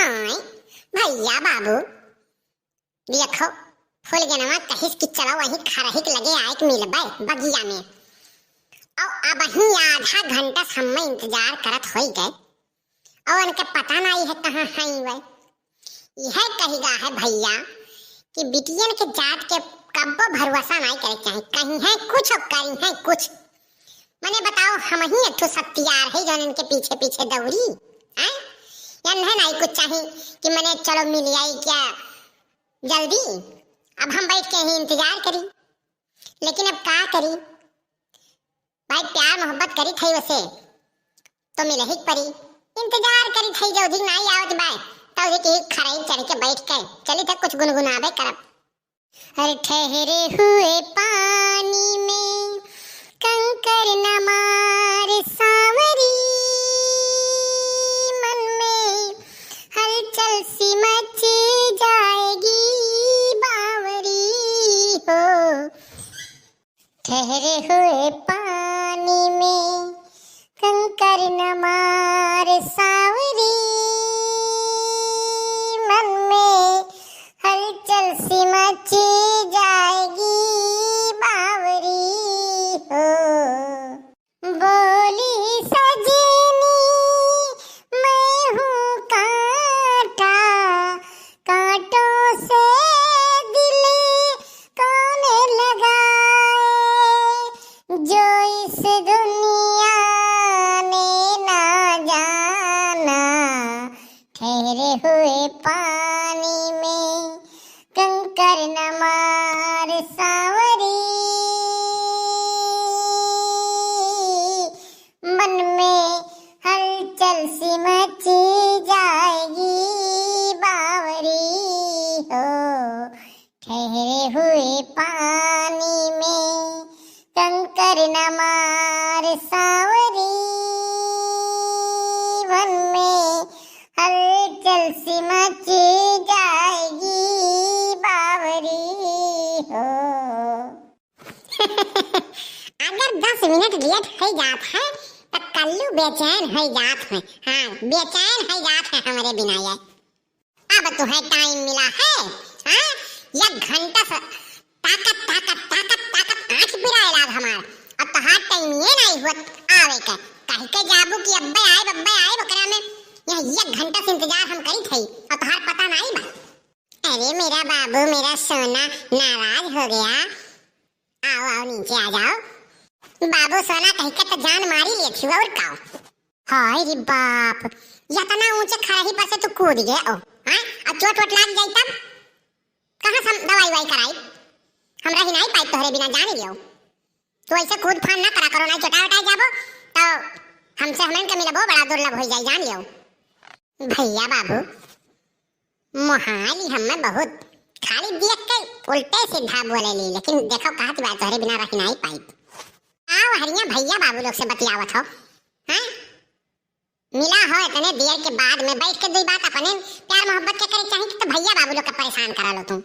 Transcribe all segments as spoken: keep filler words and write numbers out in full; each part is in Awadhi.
आय, भइया बाबू, देखो, फुलगेनवा कहिस कि चलो वहीं खरही के लगे आइके मिलबै बगिया में। अउ अबहीं आधा घंटा से हम्मे इंतजार करत होइ गए, अउ उनके पता नाहीं है कहाँ हैं वै। यह कहिगा है भइया कि बिटियन के जात के कब्बो भरोसा नाहीं करे के चाही, कहिहैं कुछ अउ करिहैं कुछ। मने बताओ, हमहीं एक ठो सत्यार है जौन इनके पीछे पीछे दौड़ी, हैं? इन्हें नाहीं कुछ चाही कि मने चलो मिल आई क्या जल्दी। अब हम बैठ के ही इंतजार करी, लेकिन अब का करी भाई, प्यार मोहब्बत करी थई वसे तो मिलही के परी। इंतजार करी थई, जौधी नाहीं आवत बाय, तौधी के खरही चढ़ के बैठ के चली थे कुछ गुनगुनाबे करब। अरे ठहरे हुए पानी में कंकर न मार सांवरी, मन में हलचल सी मच जाएगी बावरी हो। ठहरे हुए पानी में कंकर न मार सांवरी, मन में हलचल सी मच जाएगी बावरी हो। बोली सजनी मैं हूँ कांटा, कांटों से दिल कौन लगाए, जो इस दुनिया ने ना जाना, ठहरे हुए पानी में कंकर न मार सांवरी, मन में हलचल सी मची जाएगी बावरी हो। ठहरे हुए पानी में कंकर न मार सांवरी, मन में हलचल सी मची जाएगी बावरी हो। अगर दस मिनट लेट होइ जात है, त कल्लू बेचैन होइ जात है। हाँ, बेचैन होइ जात है हमरे बिना ये। अब तुहैं टाइम मिला है, हाँ? एक घंटा से ताकत, ताकत, ताकत, ताकत आँख पिराए लाग हमार। अब तोहार टाइम ये नाहीं हुआ आवे के। कहि के जाबू कि अब्बे आइब, अब्बे आइब, ओकरा में यह एक घंटा से इंतजार हम करी थई, और तोहार पता नाहीं बा। अरे मेरा बाबू, मेरा सोना नाराज हो गया? आओ, आओ, नीचे आ जाओ। बाबू सोना कहि के तो जान मारी लेत ही, और का? हाय रे बाप, इतना ऊंचे खरही पर से तू कूद गए हो, हाँ? और चोट वोट लाग जाई तब? कहाँ से हम दवाई वाई कराई? हम रही नाहीं पाई तोहरे बिना, जान लियो। तू ऐसे कूद फान ना करा करो, नाहीं चोटा वोटा जाबो, तो हमसे हमन के मिलबो बड़ा दुर्लभ हो जाई, जान लियो। भइया बाबू, मोहाली हम्मे बहुत, खाली देख के उल्टे सीधा बोलेली, लेकिन देखो कहत बा तोहरे बिना रह नाहीं पाई। आओ हरिया भइया बाबू लोग से बतियावत हो, हैं? मिला हो इतने देर के बाद में, बैठ के दुई बात अपने प्यार मोहब्बत के करे चाही कि तो भइया बाबू लोग के परेशान करा लो तुम।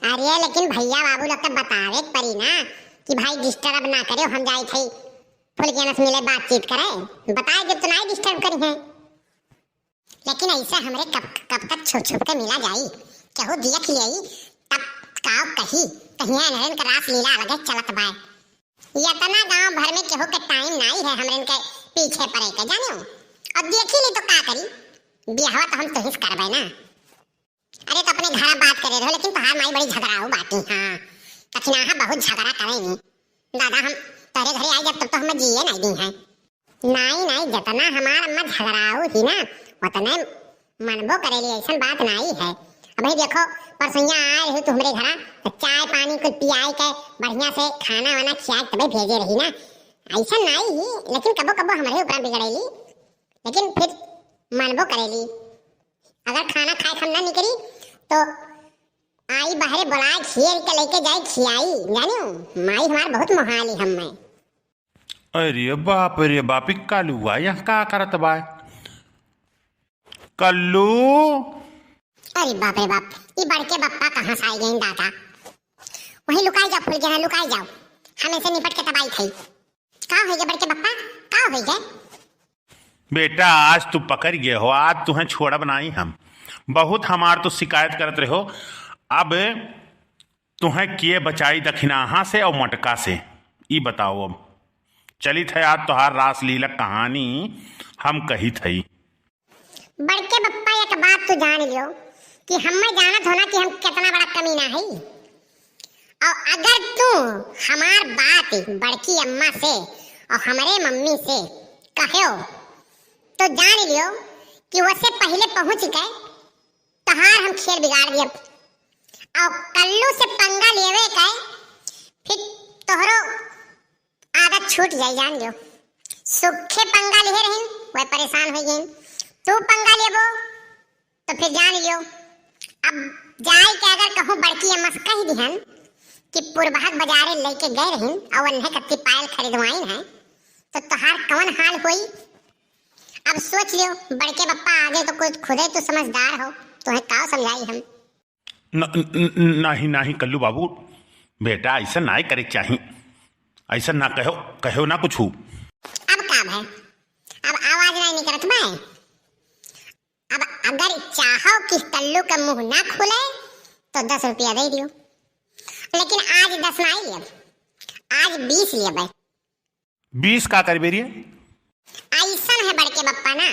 अरे लेकिन भइया बाबू लोग के बतावे के पड़ी ना कि भाई disturb ना करे, हम जाई थे फुलगेना से मिले बातचीत करे, बताए जब तो नाहीं disturb करी है। लेकिन ऐसे हमरे कब, कब तक छुप छुप के मिला जाई? केहू देख लेई तब का कही? कहिया इन्हरन के रास लीला अलगे चलत बाय। इतना गांव भर में केहू के टाइम नाहीं है हमरन के पीछे पड़े के, जानियो। और देखी ली तो का करी, बियाहवा तो हम तोहिस करबे ना। अरे तो अपने घरा बात करे रहो, लेकिन तोहार माई बड़ी झगड़ाऊ बाटी। हाँ, कठिनाहा बहुत झगड़ा करे नी। दादा हम तोहरे घरे आई जब तब तो हमें जिए नाहीं दी हैं। नाहीं, नाहीं, जितना हमार अम्मा झगड़ाऊ ही ना, उतने मनबो करेली, ऐसन बात नाहीं है। अबही देखो, परसैया आए रही तू हमरे घरा, तो चाय पानी कुल पियाए के, बढ़िया से खाना वाना खियाए के तबे भेजे रही ना। ऐसन नाहीं ही, लेकिन कबो कबो हमरे ऊपर बिगड़ेली, लेकिन फिर मनबो करेली। अगर खाना खाए के हम ना निकरी, तो आई बहरे बोलाए, घेर के लेके जाए खियाई, जानियो, माई हमार बहुत मोहाली हम्मे। अरे बाप रे बाप, ई कल्लुआ यहाँ का करत बा? कल्लू! अरे बाप रे बाप, ई बड़के बप्पा कहाँ से आई गईं दादा? वहीं लुकाई जाओ, फुलगेना, लुकाई जाओ, हम इनसे निपट के तब आई थई। का होई गे बड़के बप्पा, का होई गे? बेटा, आज तू पकड़ गए हो, आज तुहें छोड़ब नाई हम। बहुत हमार तो शिकायत करत रहो, अब तुहें किए बचाई दखिनाहा से और मटका से। ई बताओ, अब चलित है आज तोहार रासलीला कहानी हम कहित हई। बड़के बप्पा, एक बात तू जान लियो कि हम्मे जानत हो ना कि हम कितना बड़ा कमीना हई। और अगर तू हमार बात बड़की अम्मा से और हमरे मम्मी से कहो तो जान लियो कि वसे पहिले पहुँच के तोहार हम खेल बिगाड़ दियब। और कल्लू से पंगा लेवे के फिर तोहरो आदत छूट जाई, जान लियो। सुखे पंगा लिहे रहिन, वह परेशान हो गइन। तू पंगा लेबो तो फिर जान लियो, अब जाए के अगर कहूँ बड़की अम्मा से कह दिहन कि पुरबहक बाजारे लेके गए रहिन और उन्हें कत्ती पायल खरीदवाइन है, तो तोहार कौन हाल होई? अब सोच लियो, बड़के बप्पा आगे तो कुछ खुदे तू समझदार हो, तुम्हें का समझाई हम। न, न, न, नाही, नाही कल्लू बाबू, बेटा, ऐसा नाही करे के चाही। ऐसा ना कहो, कहो ना कुछ। अब का भय? अब आवाज नाही निकलत बा। अब अगर चाहो कि कल्लू का मुंह ना खुले, तो दस रुपया दे दियो, लेकिन आज दस नाही लेब, आज बीस लेबे। बीस का करबे रे? ऐसन है बड़के बप्पा ना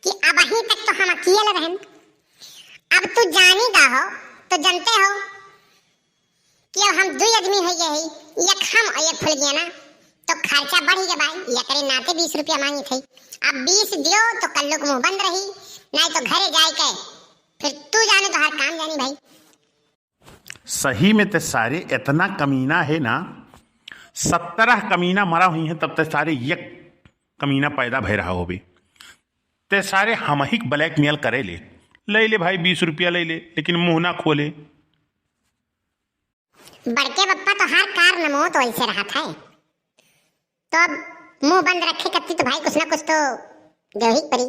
कि अबहीं तक तो हम अकेले रहन, अब तू जानी गा हो तो जानते हो कि अब हम दुई आदमी हो गए ही, एक हम और एक फुलगियाना, तो खर्चा बढ़ ही गया भाई, एकरे नाते बीस रुपया मांगी थी। अब बीस दियो तो कल्लू के मुंह बंद रही, नहीं तो घरे जाए के फिर तू जाने तोहार काम जानी भाई। सही में ते सारे इतना कमीना है ना, सत्रह कमीना मरा हुई है, तब ते सारे एक कमीना पैदा भय रहा होबे। ते सारे हमहिक blackmail करे ले, ले ले भाई, बीस रुपया ले ले, लेकिन मुंह ना खोले। बड़के बप्पा, तोहार कारनामो तो ऐसे रहत है, तो अब मुंह बंद रखे कत्ती तो भाई कुछ ना कुछ तो देही पड़ी।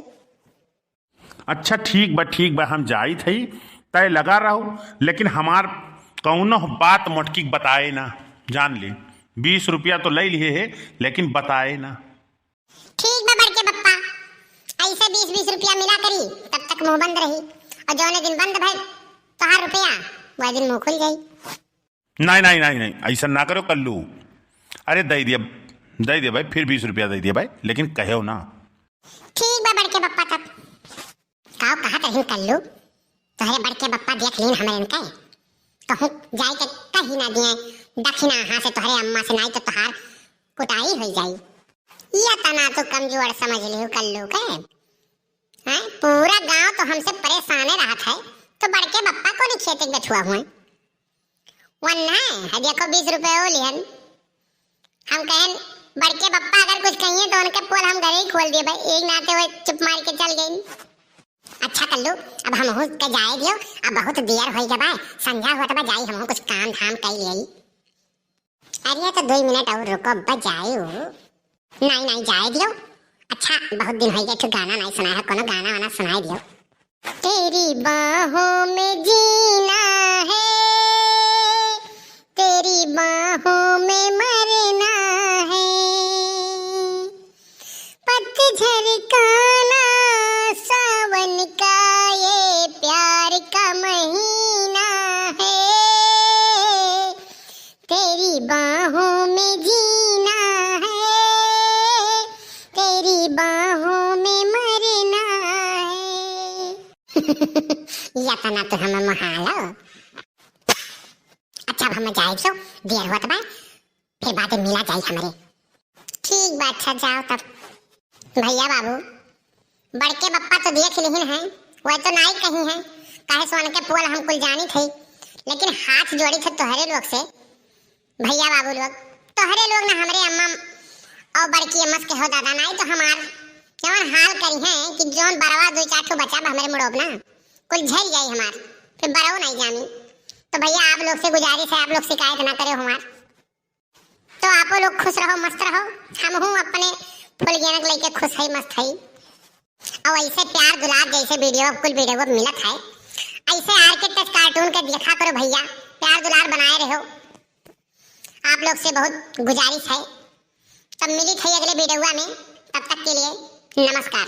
अच्छा, ठीक बा, ठीक बा, हम जाइत हई, तय लगा रहो, लेकिन हमार कौनो बात मोटकी के बताए ना, जान ले। बीस रुपया तो ले लिए है, लेकिन बताए ना। ठीक बा बड़के बप्पा, ऐसे बीस बीस रुपया मिला करी, तब तक मुंह बंद रही, और जौने दिन बंद भइल तोहार रुपया, वह दिन मुंह खुल जाई। नहीं, नहीं, नहीं, नहीं, ऐसा ना करो कल्लू। अरे दे दिया, दे दिया भाई, फिर बीस रुपया दे दिया भाई, लेकिन कहो ना। ठीक बा बड़के बप्पा, तब का कहत रहिन कल्लू, तोहरे बड़के बप्पा देख लीन हमरे इनके, कहूँ जाए के कही ना दिए, दखिनाहा से तोहरे अम्मा से, नाई तो तोहार कुटाई हो जाई। ये तना तो कमजोर समझ लियो कल्लू के, हैं? पूरा गांव तो हमसे परेशाने रहत है, तो बड़के बप्पा को नहीं खेते बछुआ हुए। वन्ना है, देखो बीस रुपये वो लिहन। हम कहन, बड़के बप्पा अगर कुछ कहिए तो उनके पोल हम घरे ही खोल दिए भाई, एक नाते वो चुप मार के चल गई। अच्छा कल्लू, अब हमहू के जाए दियो, अब बहुत देर होई गबा, संझा होत बा, जाई हमहू कुछ काम धाम कई लेई। अरे तो दो मिनट और रुको, अब जाए हो। नहीं, नहीं, जाए दियो। अच्छा, बहुत दिन होई गए, एक ठो गाना नहीं सुनाया है, कोनो गाना वाना सुनाई दियो। तेरी बाहों में जीना है, तेरी बाहों में मरना है। पतझड़ का ना सावन का ये प्यार का महीना है। तेरी बाहों में जीना है, तेरी बाहों में मरना है। या तना तो हम मोहालो। अच्छा, अब हम जाए छो, देर होत बा, फिर बादे मिला जाई हमरे। ठीक बा, अच्छा जाओ तब। भैया बाबू, बड़के बप्पा तो देख लिहिन हैं, वह तो नाई कही हैं, काहे से उनके पोल हम कुल जानी थे, लेकिन हाथ जोड़ी थे तोहरे लोग से, भैया बाबू लोग, तोहरे लोग ना हमरे अम्मा और बड़की अम्मा से कहो दादा, नाई तो हमार जवन हाल करी हैं कि जौन बरवा दो चार ठो बचा बा हमरे मुड़ोब ना, कुल झर जाई हमार, फिर बरवा नाई जामी। तो भैया आप लोग से गुजारिश है, आप लोग शिकायत ना करे हमार। तो आपो लोग खुश रहो, मस्त रहो, हमहू अपने फुलगेना के लेके खुश है, मस्त है। और ऐसे प्यार दुलार जैसे video, कुल video मिलत है, ऐसे आर्केस्ट्रा cartoon के देखा करो भैया, प्यार दुलार बनाए रहो। आप लोग से बहुत गुजारिश है। तब मिली थे अगले video में, तब तक के लिए नमस्कार।